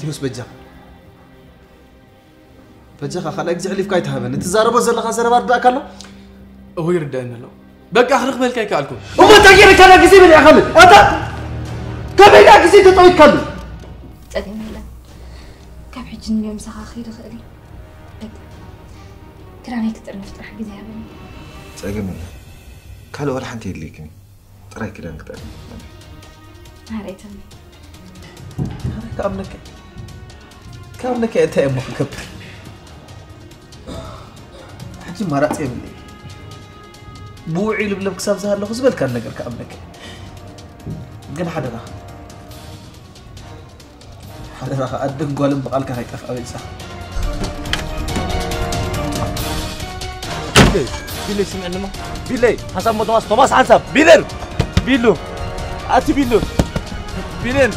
ቴዎስ በጃ በጃኻ ካልኣይ ግዜ ሕሊፍካ ኣይትሃበኒ። ትዛረቦ ዘለኻ ዘረባ ርዳእካ ኣሎ? እኹ ይርዳእኒ ኣሎ። በቃ ክርኽበልካ ኣይከኣልኩን። እሞ እንታይ ገይረ ካዳ ግዜ በሊዕካሉ? ኣታ ከመይ ደኣ ግዜ ተጠዊትካሉ? ጸገም የለን። ካብ ሕጂ ንዮ ምሳኻ ክኸይድ እኽእል እየ። በቃ ክዳነይ ክጥርንፍ ጥራሕ ግዜ ሃበኒ። ጸገም የለን። ካልእ ዋላ ሓንቲ የድልየክን እዩ። ጥራይ ክዳን ክጠርንፍ። ማረይ ተሚ። ክኣምነካ ክኣምነካ እንታይ እሞ ክገብር? ሕጂ ማራጽ የብለይ። ብውዒ ልብለብ ክሳብ ዝሃለኹ ዝበልካን ነገር ክኣምነካ። ግን ሓደራኻ ሓደራኻ ኣደን ጓልን ብቓልካ ከይጠፍኣ በጃኻ። ቢለይ ስምዕንማ ቢለይ ሓሳብ ሞ ቶማስ ቶማስ ሓንሳብ ቢለር ቢሉ ኣቲ ቢሉ ቢለን